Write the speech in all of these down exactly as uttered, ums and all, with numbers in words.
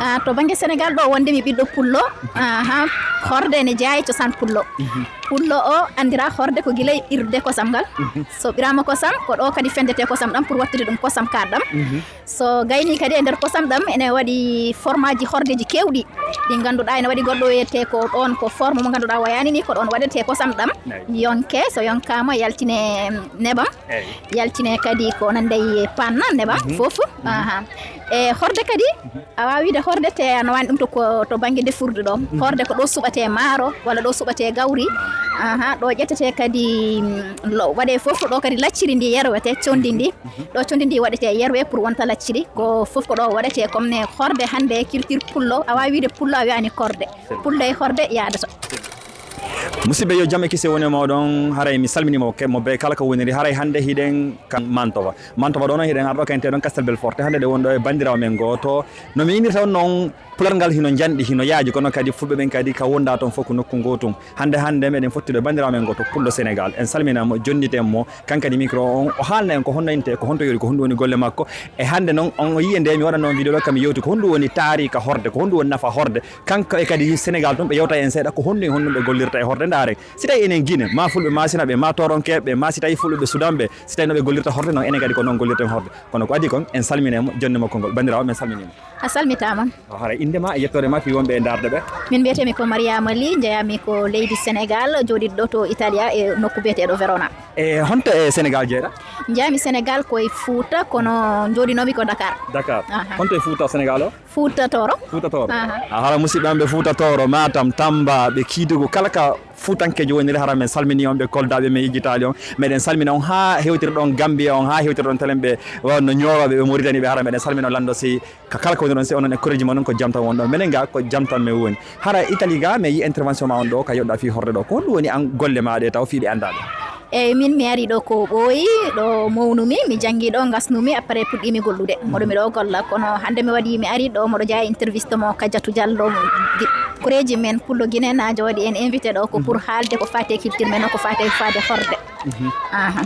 Ah, to bannge Senegaal ɗo, wonde mi ɓiɗɗo pullo. Aha, horde ene jeyaa e cosaan pullo. Pullo o anndira horde ko gila e ɓirde kosam ngal. So ɓiraama kosam, ko ɗo kadi fendete kosam ɗam pour wattude ɗum kosam kaaɗɗam. So gayni kadi e nder kosam ɗam ene waɗi formaaji hordeeji keewɗi, ɗi ngannduɗaa ene waɗi goɗɗo wiyetee ko ɗoon ko forme mo ngannduɗaa wayaani ni, ko ɗoon waɗetee kosam ɗam. Yonke, so yonkaama yaltine, mm, nebam. Yaltine kadi ko nande e paan neɓam fof. Aha. E horde kadi, a waawii wiide horde te ana waɗi ɗum to ko, to bannge defurde ɗo. Horde ko ɗo suɓatee maaro walla ɗo suɓatee gawri. Aha, ɗo ƴettetee kadi, mm, lo-, waɗee fof ɗo kadi lacciri ndi yerwetee, conndi ndi. Ɗo conndi ndi waɗetee yerwee pour wonta lacciri. Ko fof ko ɗo waɗetee comme ne horde hannde culture pullo. A waawii wiide pullo a wiyaani korde. Pullo e horde yaadata. Musidɓe, yo jam e kise woni e mooɗon. Haray mi salminiima mo ke-, mo bee kala ko woniri. Haray hannde hiɗen ka Mantova. Mantova ɗo noon hiɗen arɗo kañum teɗon Castel Belforte. Hannde ɗe woni ɗo e banndiraawo men gooto. No mi innirta on noon, pular ngal hino njanɗi, hino yaaji, kono kadi fulɓe ɓen kadi ka wonda toon fof ko nokku ngootum. Hannde, hannde meɗen fotti ɗo e banndiraawo men gooto, pullo Senegaal. En salmina mo, jonniten mo. Kankadi micro on, o haalna en ko honno innte, ko honto yori, ko honɗum woni golle makko. E hannde noon, on o yii e nde mi waɗa noon vidéo ɗo, kam yewti ko honɗum woni taarika horde, ko honɗum woni nafa horde. Kanko e kadi Senegaal tun, ɓe yewta en seeɗa ko honɗum, honɗum ɓe gollirta e horde. Ndaare, si tawi enen Gine, ma fulɓe Masinaɓe, ma Toronkeɓe, ma si tawi fulɓe Sudanɓe, si tawi no ɓe gollirta horde noon, enen kadi ko noon gollirten horde. Kono ko adii kon, en salmine mo, jonne makko ngol. Banndiraawo, men salminiima. A salmitaama. O, haray innde ma e yettoode ma fii wonɓe e ndaarde ɓe? Min mbiyetee-mi ko Mariama Ly, njeyaa-mi ko leydi Senegaal, jooɗiiɗo ɗo to Italia e nokku biyeteeɗo Verona. E honto e Senegaal jeyɗaa? Njeyaa-mi Senegaal ko e Fuuta, kono njooɗinoo-mi ko Dakar. Dakar. Aha. Honto e Fuuta Senegaal o? Fuuta Tooro. Fuuta Tooro. Aha. A, hara musidɓe am ɓe Fuuta Tooro, Matam, Tamba, ɓe Kiidugu, kala ka Fuutankeejo woniri, hara men salminii on, ɓe Koldaaɓe, men yejjitaali on. Meɗen salmina on haa hewtira ɗon Gambia on, haa hewtira ɗon telen ɓe wonno Ñoorooɓe, ɓe Moritani ɓe, hara meɗen salmina on lanndo si ka kala ko woni ɗon, si onon e koreeji mon ɗon ko jam tan woni ɗon. Menen ga ko jam tan men woni. Hara Italie ga, mi yii intervention ma on ɗo ka yoɗɗaa fii horde ɗo. Ko honɗum woni an golle ma ɗe taw fii ɗe anndaa ɗe? Eyi, min mi ari ɗo ko ɓooyi, ɗo mawnumi, mi janngi ɗo, ngasnumi, après puɗɗiimi gollude. Moɗo mi ɗo golla, kono hannde mi waɗi, mi ari ɗo, moɗo jeyaa e interviste mo Kadiatou Diallo, di-, koreeji men pullo ginenaajo waɗi en invité ɗo, ko pour haalde ko faati e culture men, ko faati e faade horde. Aha.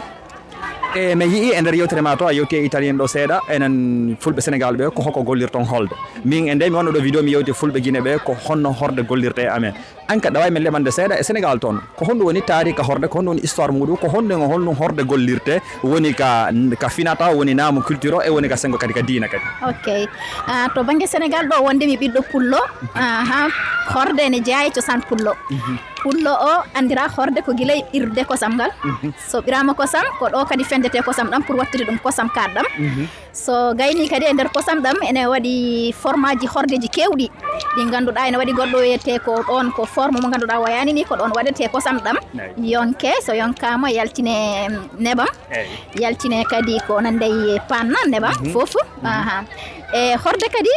E, mi yii e nder yewtere ma to, a yewti e italien ɗo seeɗa, enen fulɓe Senegaal ɓe, ko hoko gollirton horde. Min e nde mi wonno ɗo vidéo, mi yewti fulɓe Gine ɓe, ko honno horde gollirte e amen. An ka ɗawaay men leɓande seeɗa e Senegaal toon. Ko honɗum woni taarika horde, ko honɗum woni histoire muɗum, ko honɗum, honɗum horde gollirte, woni ka, ka finata, woni naamu culture o, e woni ka senngo kadi, ka diina kadi? Ok. Ah, to bannge Senegaal ɗo, wonde mi ɓiɗɗo pullo, aha, horde ene jeyaa e cosaan pullo. Pullo o anndira horde ko gila e ɓirde kosam ngal. So ɓiraama kosam, ko ɗo kadi fendete kosam ɗam pour wattude ɗum kosam kaaɗɗam. So gayni kadi e nder kosam ɗam ene waɗi formaaji hordeeji keewɗi, ɗi ngannduɗaa ene waɗi goɗɗo wiyetee ko ɗoon ko forme mo ngannduɗaa wayaani ni, ko ɗoon waɗetee kosam ɗam. Yonke, so yonkaama yaltine, mm, nebam. Yaltine kadi ko nande e paan nebam fof. Aha. E horde kadi,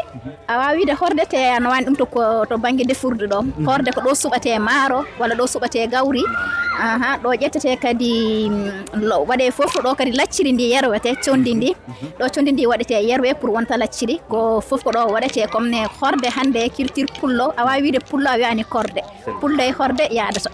a waawii wiide horde te ana waɗi ɗum to ko, to bannge defurde ɗo. Horde ko ɗo suɓatee maaro walla ɗo suɓatee gawri. Aha, ɗo ƴettetee kadi, mm, lo-, waɗee fof ɗo kadi lacciri ndi yerwetee, conndi ndi. Ɗo conndi ndi waɗetee yerwee pour wonta lacciri. Ko fof ko ɗo waɗetee comme ne horde hannde culture pullo. A waawii wiide pullo, a wiyaani korde. Pullo e horde yaadata.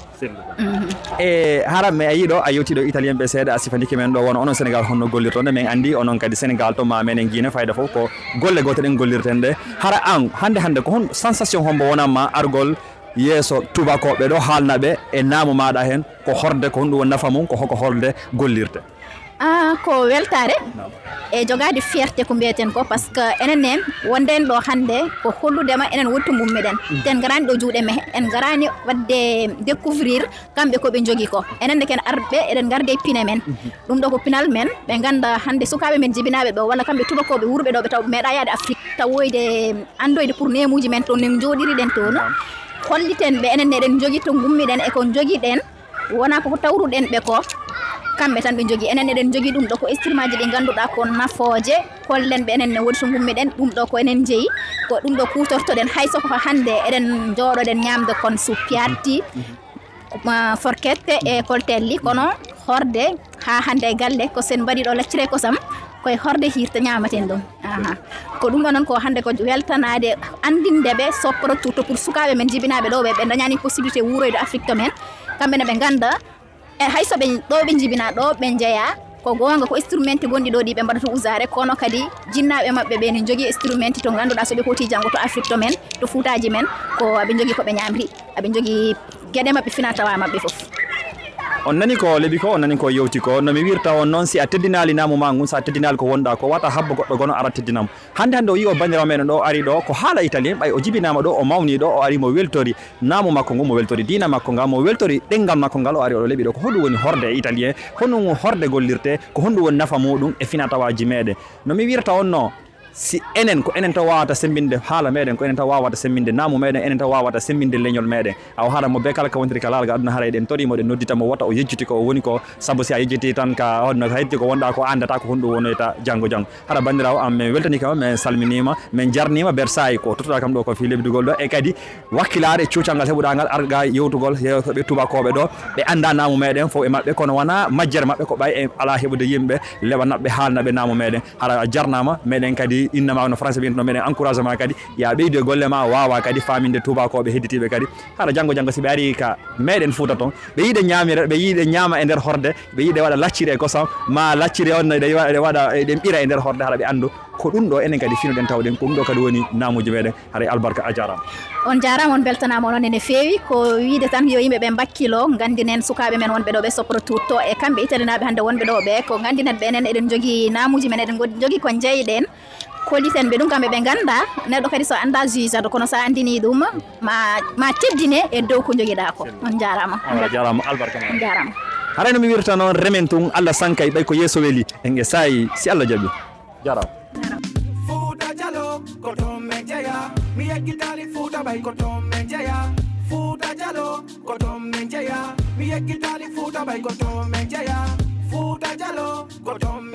E hara mi a yii ɗo, a yewtii ɗo italien ɓe seeɗa, a sifandike men ɗo wano onon Senegaal honno gollirton nde. Men anndi onon kadi Senegaal to ma menen Gine fayda fof ko golle goote ɗen gollirten ɗe. Hara an hannde hannde ko hon sensation hombo wonanma argol yeeso tubakooɓe ɗo, haalna ɓe e naamu maaɗa heen, ko horde, ko honɗum woni nafa mum, ko hoko horde gollirte? Ah, ko weltaare e jogaade fierté ko mbiyeten ko, parce que enen en wonde en ɗo hannde ko hollude ma enen woni to ngummiɗen. Ten ngaraani ɗo juuɗe men, en ngaraani waɗde découvrir kamɓe ko ɓe njogii ko. Enen nde ken arɓe, eɗen ngardi e pine men. Ɗum ɗo ko pinal men, ɓe ngannda hannde sukaaɓe men jibinaaɓe ɗo, walla kamɓe tubakooɓe wuurɓe ɗo, ɓe taw ɓe meeɗaa yaade Afrique, tawoyde, anndoyde pour neemuuji men toon, no njooɗiri ɗen toon. Holliten ɓe enen ne eɗen njogii to ngummiɗen e ko njogiɗen, wonaa ko tawruɗen ɓe ko kamɓe tan ɓe njogii. Enen eɗen njogii ɗum ɗo ko instrumentji ɗi ngannduɗaa ko nafooje, kollen ɓe enen ne woni to ngummiɗen, ɗum ɗo ko enen njeyi, ko ɗum ɗo kuutortoɗen, hay so ko hannde eɗen njooɗoɗen ñaamde kon su piatti, ma forkette e koltelli, kono horde haa hannde e galle, ko sen mbaɗi ɗo laccire kosam, koye horde hirta ñaamaten ɗum. Aha. Ko ɗum ɗo noon ko hannde ko weltanaade, anndinde ɓe, soppoto tout pour sukaaɓe men jibinaaɓe ɗo ɓe, ɓe dañaani possibilité wuuroyde Afrique to men. Kamɓe ne ɓe ngannda, e hay so ɓe ɗo ɓe jibinaa ɗo ɓe njeyaa, Ko goonga, ko instrument gonɗi ɗo ɗi ɓe mbaɗata usaade, kono kadi jinnaaɓe maɓɓe ɓe ne njogii instrument to ngannduɗaa so ɓe hooti janngo to Afrique to men, to Fuutaaji men, ko aɓe njogii ko ɓe ñaamri, aɓe njogii geɗe maɓɓe, fina tawa maɓɓe fof. On nani ko leɓi ko, on nani ko yewti ko. No mi wirta on noon, si a teddinaali naamu ma ngun, so a teddinaali ko wonɗaa ko, wata habbo goɗɗo gono ara teddinam. Hannde hannde o yii o banndiraawo meɗen ɗo ari ɗo, ko haala italien, ɓay o jibinaama ɗo, o mawni ɗo, o ari mo weltori naamu makko ngu, mo weltori diina makko nga, mo weltori ɗenngal makko ngal, o ari oɗo leɓi ɗo. Ko honɗum woni horde e italien? Honɗum horde gollirte? Ko honɗum woni nafa muɗum e fina tawaaji meɗen? No mi wirta on no, si enen, ko enen taw wawata sembinde haala meɗen, ko enen taw wawata sembinde naamu meɗen, enen taw wawata sembinde leñol meɗen. Awa haala mo be kala ka wontiri ka laalaga aduna, haara eɗen tori mo, eɗen noddita mo wota o yejjiti ko o woni ko, sabu si a yejjiti tan ka on no hetti ko wonɗa ko, a anndata ko honɗum wonoyta janngo janngo. Hara banndiraawo am, min weltanii kama, min salminiima, min jarniima, Bersaayi ko tottuɗaa kam ɗo ko fii leɓidugol ɗo, e kadi wakkilaare cuucal ngal heɓuɗaa ngal, arga yewtugol he heɓe tubakooɓe ɗo, ɓe anndaa naamu meɗen fof e maɓɓe, kono wonaa majjere maɓɓe ko ɓay en alaa heɓude yimɓe leɓanaɓe, haalnaɓe naamu meɗen. Hara a jarnaama, meɗen kadi innama no français wiyata no, meɗen encouragement kadi, ya ɓeydu e golle ma, waawa kadi faaminde tubakooɓe hedditiiɓe kadi. Hara janngo janngo si ɓe ari ka meɗen Fuuta toon, ɓe yiɗe ñaamira, ɓe yiɗe ñaama e nder horde, ɓe yiɗe waɗa lacciri e kosam, ma lacciri on no ɗe wa-, ɗe waɗa, e ɗen ɓira e nder horde, hara ɓe anndu ko ɗum ɗo enen kadi finoɗen tawɗen, ko ɗum ɗo kadi woni naamuuji meɗen. Haray albarka, a jaaraama. On jaaraama, on mbeltanaama onon ene feewi. Ko wiide tan yo yimɓe ɓe mbakkilo, nganndinen sukaaɓe men wonɓe ɗo ɓe Sopro Tuut to, e kamɓe italinaaɓe hannde wonɓe ɗo ɓe, ko nganndinen ɓe enen eɗen njogii naamuuji men, eɗen ngon-, njogii ko njeyɗen, kolliten ɓe ɗum, kamɓe ɓe ngannda. Neɗɗo kadi so annda jugeade, kono so a anndini ɗum, ma, ma teddine e dow ko njogiɗaa ko. On jaaraama. Awa, a jaaraama, albarka ma. On jaaraama. Haray no mi wirta noon, remen tun, Allah sankay, ɓay ko yeeso weli, en e saayi, si Allah jaɓi. Jaaraama. Fuuta Jalo, ko toon men jeyaa. Mi yeggitaali Fuuta ɓay ko toon men jeyaa. Fuuta Jalo, ko toon men jeyaa. Mi yeggitaali Fuuta ɓay ko toon men jeyaa. Fuuta Jalo, ko toon men